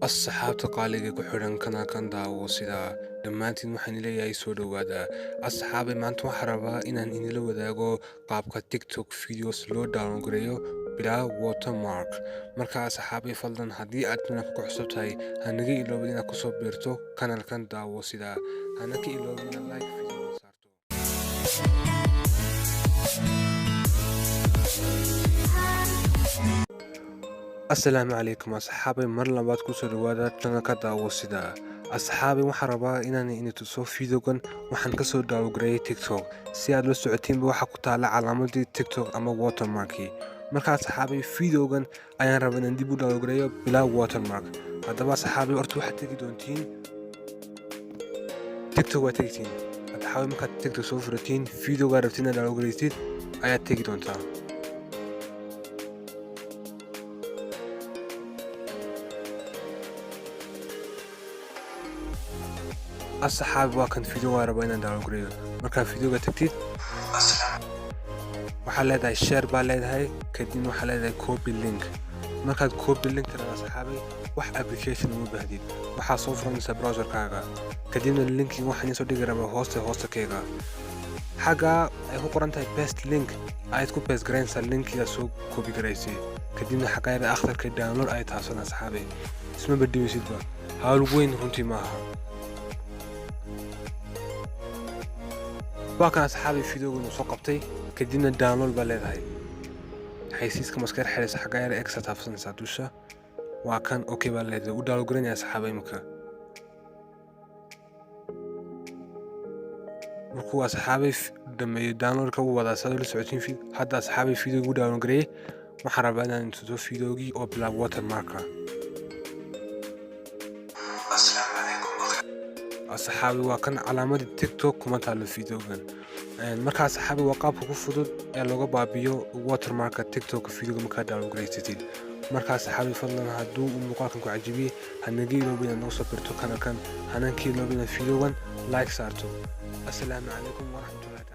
Asxaabta qaaliga ku xidhan kanaalkan daawo sida dhammaantiin waxaan leeyahay soo dhowaada. Asxaabay, maanta waxaan rabaa inaan inila wadaago qaabka TikTok videos loo download gareeyo bilaa watermark. Marka asxaabay, fadlan haddii aad kanaalka ku cusub tahay, hanaga iloobin inaad kusoo biirto kanaalkan daawo sida, hana ka iloobin inaad like video saarto. Asalaamu calaykum asxaabay, mar labaad kusoo dhawaada channelka daawo sida. Asxaabay, waxaan rabaa inaan ini tuso videogan waxaan kasoo download gareeyay TikTok. Si aad la socotiinba, waxaa ku taala calaamadii TikTok ama watermarkii. Marka asxaabay, videogan ayaan rabaa inaan dib u download gareeyo bilaa watermark. Haddaba asxaabay, horta waxaad tegi doontiin TikTok, waa tegtiin asxaabay. Markaad TikTok soo furatiin, videogaa rabtid inaad download gareysid ayaad tegi doontaa. Asxaabi, waa kan video waa rabaa inaan download gareeyo. Markaad videoga tagtid, waxaa leedahay share baa leedahay, kadibna waxaa leedahay copy link. Markaad copy link tirada, asxaabay, wax application uma baahdid. Waxaa soo furanaysaa browserkaaga, kadibna linkiga waxaan idiin soo dhigi rabaa hoosta keega, xaggaa ay ku qoran tahay paste link ayaad ku paste garaynaysaa linkigaa soo copy garaysay. Kadibna xaggaa yara akhtarka download ay taabsan. Asxaabay, isma badhibaysidba, hawl weyn runtii maaha. Waa kan asxaabay, videoga inuu soo qabtay. Kadibna download baa leedahay, xaysiiska maskar xidhaysa, xaggaa yara exa taabsanaysaa dusha. Waa kan, okay baa leedahay, u download garanaya. Asxaabay, imika markuu asxaabay dhameeyo downloadka u wadaa, saad ula socotiin. Hadda asxaabay, videoga u download gareeyay. Waxaan rabaa inaan tuso videogii oo bilaab watermarka. Asxaabi, waa kan, calaamadii TikTok kuma taalo videogan. Marka asxaabi, waa qaabka ku fudud ee looga baabiyo watermarka TikTok videoga markaa download garaysatid. Marka asxaabi, fadlan hadduu uu muuqaalkan ku cajibiyey, hanaga iloobin inaad nagu soo birto kanalkan, hananka iloobin inaad videogan like saarto. Asalaamu calaykum waraxmatullahi.